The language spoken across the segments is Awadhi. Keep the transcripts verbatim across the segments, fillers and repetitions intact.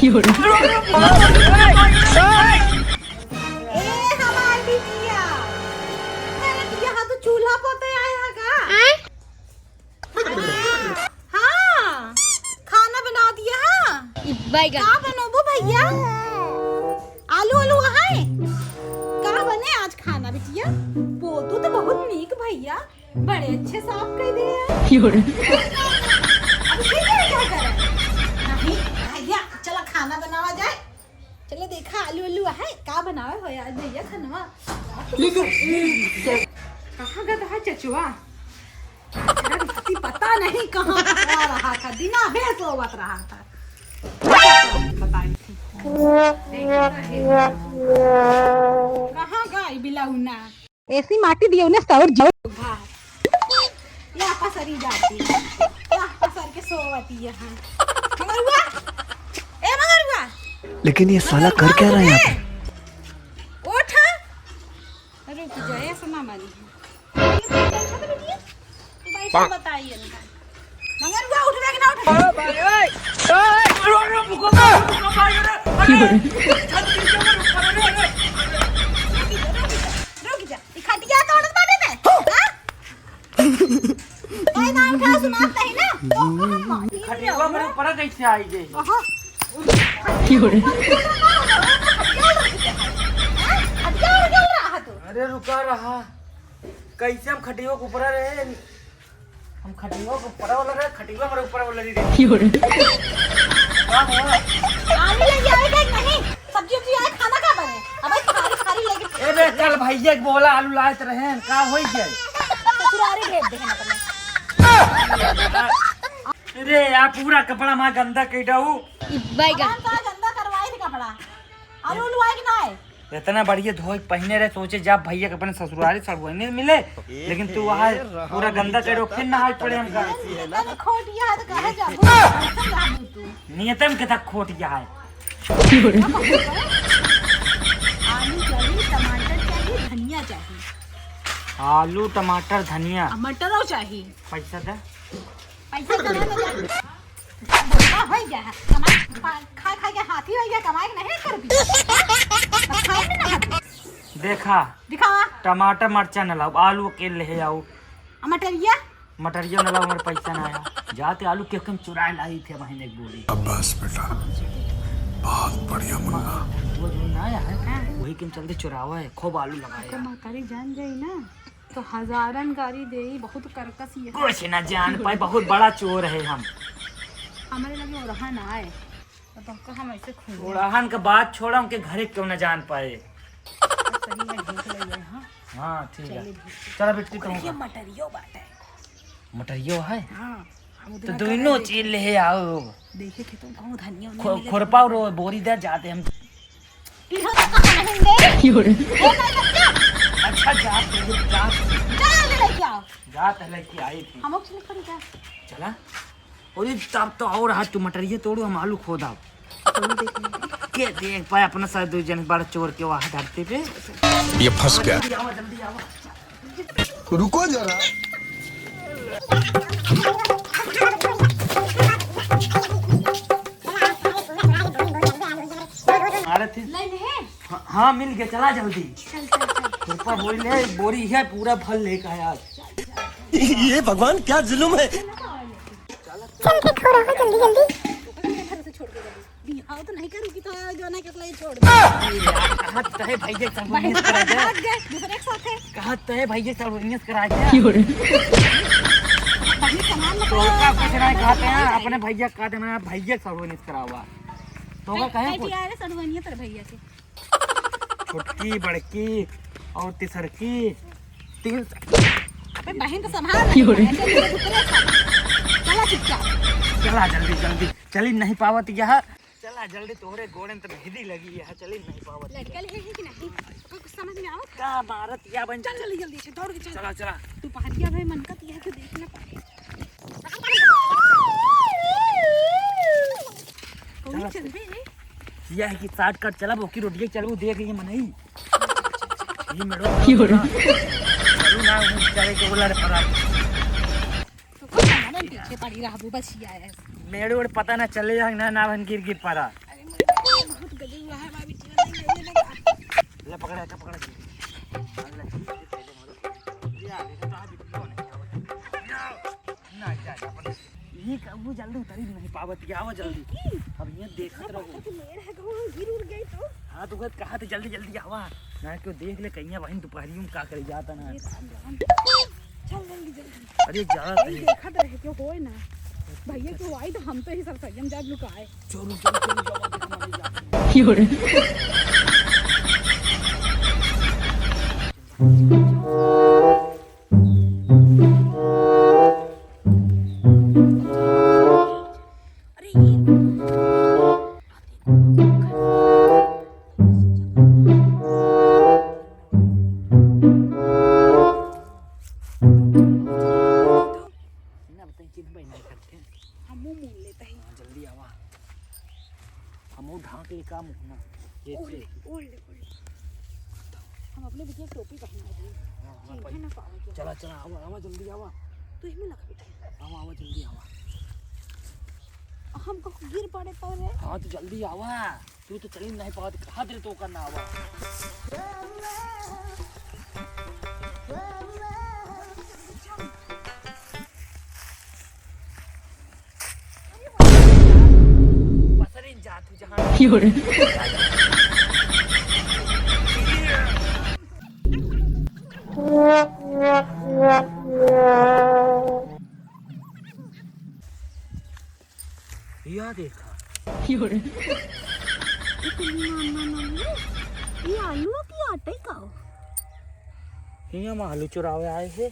ए, हमार बिटिया। अरे, यहाँ तो चूल्हा पोते आए हैं का? हाँ, खाना बना दिया, हाँ। ई बैगन। का बनोबो भैया? आलू, आलू है? का बने आज खाना बिटिया? पोतू तो बहुत नीक भैया, बड़े अच्छे साफ कर दिए हैं। क्यों रे? अब फिर क्या करे? नहीं, भैया, चला खाना बनावा जाए। चलो देखा, आलू, आलू है, का बनावे हो यार भैया खनवा? कहाँ गधा है चचुआ? अरे, पता नहीं कहाँ पकड़ा रहा था, दिना भर सोवत रहा था। बताई थी। देखता है। कहाँ गई बिलौना? ऐसी माटी दियो ने सौर जाओ। हाँ। या पसरी जाती। या पसर के सोवती यहाँ। मगरुआ? ए मगरुआ? लेकिन ये साला कर क्या रहा है यहाँ पे? उठ। रुक जा, ऐसा ना मानी। ये तो बैठा था बिटिया। तू बैठ, बताइए इनका। मगरुआ उठबे कि ना उठबे? रुक जा। ई खटिया तोड़त बाटे बे? हाँ? ए, नाम का सुनात नहीं ना? तो हम खटिया मेरे ऊपर कैसे आई गई? ओहो। खटिया उड़ गया रहा तू। अरे रुका रहा, कैसे हम खटिया के ऊपर रहे? हम खटिया के ऊपर वाला रहे, खटिया मेरे ऊपर वाला नहीं रहे। का हुआ? आने लग जाएगा कि नहीं? सब्जी उब्जी आए, खाना का बने? अबे खारी खारी लगे। ए बे, कल भैया के बोला आलू लाए तो रहे, का होई गया? ससुरारी भेज दे ना तुम्हें। अरे यार, पूरा कपड़ा मार गंदा कर डाऊ। ई बैगन। कौन सा गंदा करवाए थे कपड़ा? आलू उलू आए कि ना आए? इतना बढ़िया धोए पहने रहे, सोचे जा भैया के अपने ससुरारी सड़ुआइने मिले, लेकिन तू वहाँ पूरा गंदा कर फिर नहाए पड़े हमका। अरे, इतना खोटिया है तो कहाँ जाबू? कैसे जाबू तू? नियतम के तक खोटिया है। आलू चाहिए, टमाटर चाहिए, धनिया चाहिए। आलू, टमाटर, धनिया। आ, मटरो चाहिए। पैसा दे। पैसा कहाँ ले जाए? धोखा हो गया है। कमाई, पा-, खा, खा के हाथी हो गया, कमाई नहीं कर भी। बस खाए में ना हाथी। देखा। दिखावा। टमाटर, मरचा न लाओ, आलू अकेले ले आओ। आ मटरिया? मटरिया न लाओ, हमारे पैसा ना आया। जाते आलू के कम चुराए लाई थे बहन एक बोरी। शाबाश बेटा, बहुत बढ़िया मुन्ना। वो जो ना आया है, हाँ। वही के हम चलते चुरावा है, खूब आलू लगाए। अगर मकरी जान जाई ना, तो हजारन गारी देई, बहुत करकस ये। कुछ ना जान पाए, बहुत बड़ा चोर है हम। हमारे लगे ओरहा ना आए, तो तुमको हम ऐसे खूब ओरहन का बात छोड़ा, उनके घरे क्यों ना जान पाए। सही है, देख ले ये, हाँ। हाँ, ठीक है। चलिए, ठीक है। चला बिट्टी, तुम ये मटरियो बात है। मटरियो है? हाँ, हम तो उधर दोनों चीज ले आओ। देखे थे तुम कहूँ धनिया उनिया खो-, मिले खुरपा तो। और बोरी दे जाते हम। इहो तो कहाँ नहीं दे? क्यों रे? ए, नहीं बच्चा। अच्छा, जा, तू जा। जा, ले लेके आओ। जा, तो लेके आई थी। हम लोग चले पड़ी क्या? चला। और ये तब तो और हाथ तू मटरिया तोड़ो, हम आलू खोदाब। चलो देख लेंगे। के देख पाए अपना साथ दो जन बड़ा चोर के वहाँ धरती पे। ये फंस गया। जल्दी आवा, जल्दी आवा। रुको जरा। अरे थे। ले ले। हाँ, हाँ, मिल गया, चला जल्दी। चल, चल, चल। ऊपर बोरी ले, बोरी है, पूरा फल लेके आया आज। ये भगवान, क्या जुल्म है। चल, ठीक हो रहा, जल्दी, जल्दी। बिहाव तो नहीं करूँगी, तो जो ना, किस लिए छोड़ दे। कहाँ तय भैया सब भाग गए, दूसरे के साथ है। कहाँ तय भैया सब करा क्या? भाई, सामान तो का कुछ नहीं खाते हैं, अपने भैया का देना, भैया सब करावा। तो का कहे कुछ? सड़वनिया तेरे भैया के। छोटकी, बड़की और तिसरकी। तीन। अबे बहन तो संभाल। क्यों रे? ऐसे नहीं तो दूसरे का। चला चुपचाप। चला जल्दी, जल्दी। चली नहीं पावत यह। चला जल्दी, तोहरे गोड़े में तो मेहंदी लगी है, चली नहीं पावत। लड़का ले है कि नहीं? ओकर कुछ समझ में आवत? का मारत या बन। चल जल्दी, जल्दी से दौड़ के चल। चला, चला। तू पहाड़िया भाई मन का तो यह तो देख ना पाए। कौन चल रहे हैं? यह है कि शॉर्टकट चला, ओकी रोटिया चलबू, देख ये मनई। ये मेरे क्यों रे? चलू ना, हम चले के बोला रे परा। तो कोई ना, ना पीछे पड़ी रहबू, बस ये आया है। मेरे और पता ना चले, ना, ना, हम गिर, गिर पड़ा। अरे, मुझे पकड़ा, पकड़ा। ये आ, देखो तो, आ, बिल्कुल नहीं आवत। ना, ना, जा, जा, अपन। ये क-, वो जल्दी उतरी नहीं पावत, ये आवा जल्दी। ई, अब ये देखत रहो। पता कि मेर है, कहूँ हम गिर उड़ गई तो? हाँ, तो कहत, कहा थे जल्दी, जल्दी आवा। ना क्यों देख ले, कहीं बहिन दोपहरियों में का करे जाता ना। ये राम, राम। चल जल्दी, जल्दी। अरे जा अरे रे। देखत रहे क्यों होए ना। भैया क्यों आई तो हम तो ही सब संयम जात लुकाए। चलो, चलो, चलो, चलो, देखो, मम्मी जा। क्यों रे? अरे ये ना बताई, चिन्ह भाई नहीं करते। हमहू मोल लेते हैं। हाँ, जल्दी आवा। हमहू ढांक ले का मुँह ना। ये ओढ़ ले, से। ओढ़ ले, ओढ़ ले। हम अपने बिटिया के टोपी पहना दिए। हाँ, हाँ, चिन्ह भाई। ना पावे के। चला, चला, आवा, आवा, जल्दी आवा। तू इहमें लगा बिटिया। आवा, आवा, जल्दी आवा। हम कहूँ गिर पड़े पर रे। हाँ, तो जल्दी आवा। तू तो चली नहीं पावत, कहा दे तो का ना आवा। पसरिन जा तू जहाँ। क्यों रे? या देखा। क्यों रे? ये तो ना, ना, ना, ना। ये आलू की आटे का हो? हियाँ में आलू चुरावे आए हैं।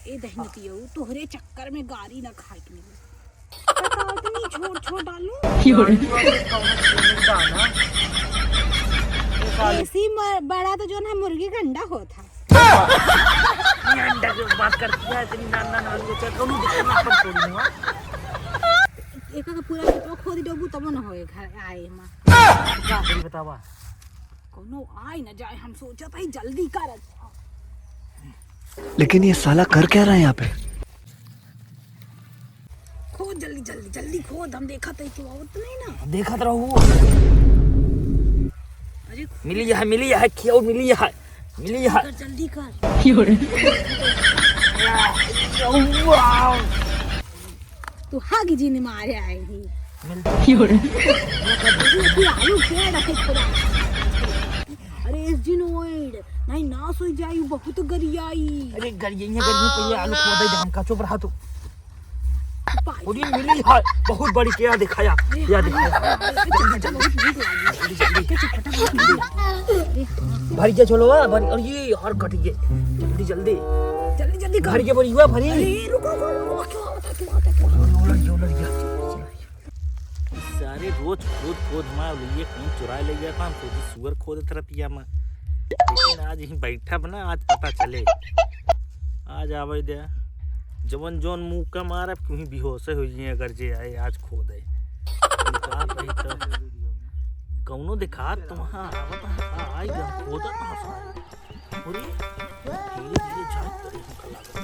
ए दहिनतियो, तोहरे चक्कर में गारी ना खाए के मिले। बताओ, इतनी छोट छोट आलू। क्यों रे? आलू वाले कौन सी दाना? ये साले। ऐसी म-, बड़ा तो जो ना मुर्गी का अंडा होता। ये अंडा की बात करती है, इतनी नान नान आलू, अच्छा, कौनो दिक्कत ना, अपन छोड़ दूंगा। एक का पूरा खेतवा खोद देबू, तब न होए घर आए हम। का करी बतावा? कोनो आए न जाए, हम सोचत हई जल्दी कर। लेकिन ये साला कर क्या रहा है यहाँ पे? खोद जल्दी, जल्दी, जल्दी खोद, हम देखत हई कि आवत नहीं ना। देखत रहू। अरे मिली है, मिली है, क्यों मिली है? मिली है। कर, जल्दी कर। क्यों रे? वाह। तू हागी जी ने मारे आए ही। मिलते क्यों रे? ये आलू पेड़ है थोड़ा। अरे एस जी नोएड, नहीं नास हो जाई, बहुत गरियाई। अरे गरियाई है, गरियाई पहले आलू खोदे, हम का चुप रहा तू। अरे मिली है, बहुत बड़ी, क्या दिखाया, क्या दिखाया। भर के चलो, आ, भर, और ये और कट गए। जल्दी, जल्दी। जल्दी, जल्दी कर। भर के भरी हुआ, भरी। अरे, रुको, रुको, रुको, क्यों होता है, क्यों होता है, क्यों होता है? उलट गया, उलट गया। सारे रोज खोद, खोद हमारे लिए कौन चुराए ले गया था, हम सोचे सुअर खोदत रतिया में। लेकिन आज यहीं बैठा बना, आज पता चले। आज आवे दे, जवन जौन मुँह का मारब, क्यों ही बेहोश हो जाए, अगर जे आए आज खोदे। बेकार रही तो कौनो दिखात तो वहाँ आवत है, आ, आई गया, खोदत है सारे। अरे, धीरे धीरे झाँक करे हमका लागत है।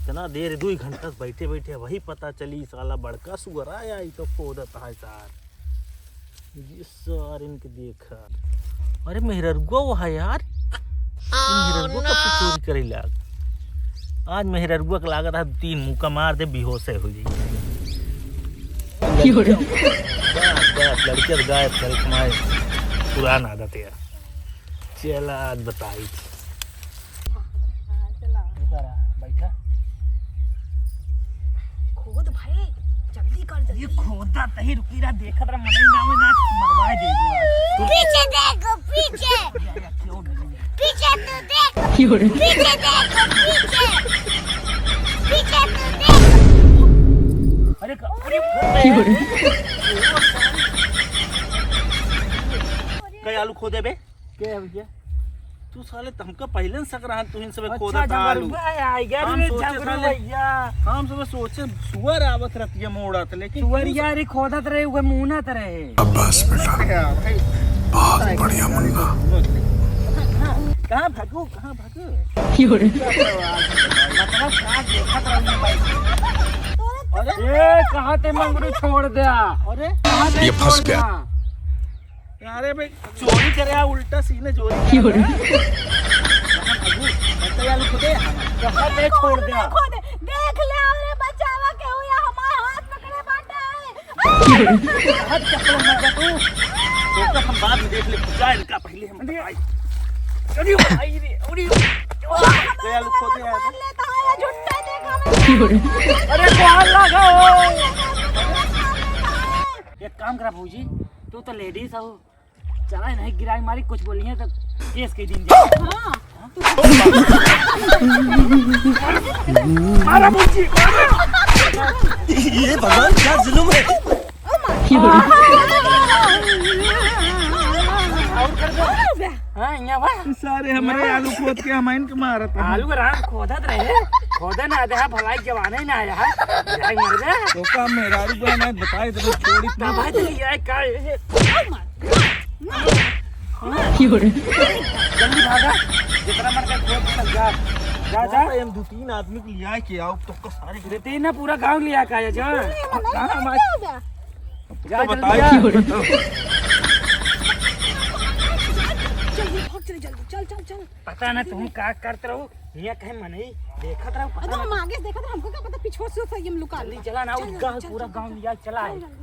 इतना देर, दुई घंटा से बैठे बैठे वही पता चली, साला बड़का सुअर आया, ई तो खोदत है सार। ये सार इनके देखा। अरे मेहररुआ वो है यार। ये मेहररुआ कब से चोरी करे लाग? आज मेहररुआ के लागत है तीन मुक्का मार दे, बेहोश हो जाई। क्यों रे? बस, बस, लड़के तो गायब करे तुम्हारे पुरान आदत है। चला आज बताई। हाँ, चला। रुका रहा, बैठा। खोद भाई, जल्दी कर, जल्दी। ये खोदा तही रुकी रहा, देखत रहा, मनई नावे ना, मरवाए दे दो। पीछे देखो, पीछे। या, या, क्यों नहीं? पीछे तो देखो। क्यों रे? पीछे देखो, पीछे। पीछे तो देखो। अरे, क-, अरे, क्यों रे? कई आलू खोदे बे? के है भैया? तू साले, त हमका पहिले न शक रहा, तू इन सबे अच्छा, खोदत आलू। झगड़ुआ है, आई गया हम रे सोचे झगड़ू साले, भैया। हम सबे सोचे सुअर आवत रहती है मोड़त, लेकिन सुअर तू यार ही खोदत रहे, उहे मुनत रहे। शाबाश बेटा। क्या भाई? बहुत बढ़िया मुन्ना। कहाँ भागो, कहाँ भागो? क्यों रे? मतलब क्या देखत रहू भाई? अरे? ए, कहाँ ते मंगरू छोड़ दिया? अरे? कहाँ ते ये फंस छोड़ गया। दिया? अरे भाई, चोरी करे आ, उल्टा सीने चोरी करे। क्यों रे? बता यार, खुदे कहाँ पे छोड़ दिया? खोदे, देख ले, अरे बचावा के हुआ, हमार हाथ पकड़े बाटे। हाथ पकड़े मत जा तू। तो हम बाद में देख ले, जा इनका पहले हम अरे। बताई। अरे भाई रे, अरे। दयालु खोदे यार। मार लेता है, ये झुट्टा देखा मैं। अरे, कौन लगा हो? एक काम करा भौजी, तू तो लेडीज हो, चला नहीं गिराई मारी, कुछ बोली है तो केस के दिन। हाँ। मारा भौजी, मारा। ये भगवान क्या जुल्म है। और कर दे। हाँ, यहाँ बा। सारे हमरे आलू खोद के हम इनके मारत हैं। आलू के राम खोदत रहे, खोदे ना दे, भलाई जवाने ना आया है। जाए मर जा। तो का मेहरारू को ना बताए तो छोड़ी ना। भाई, तो ये का, ये, जल्दी भागा, जितना मन का खोद तक जा, जा, जा। हम दो तीन आदमी को लिया के आओ, तो का सारे दे तीन ना, पूरा गांव लिया का आया जा। हाँ, हाँ, जा, तो जल्दी बताओ, जा। बताओ। जल्दी भाग, चले जल्दी, चल, चल, चल। पता ना तुम का करत रहो, हियां कहीं मनई देखत रहो, पता अरे ना। हम आगे से देखत रहो, हमको क्या पता, पीछे से सही हम लुका जल्दी लेगा। चला ना, चल, उस जल्दी, गांव, चल, पूरा चल, गांव चल। लिया चला चल, है। जल्दी।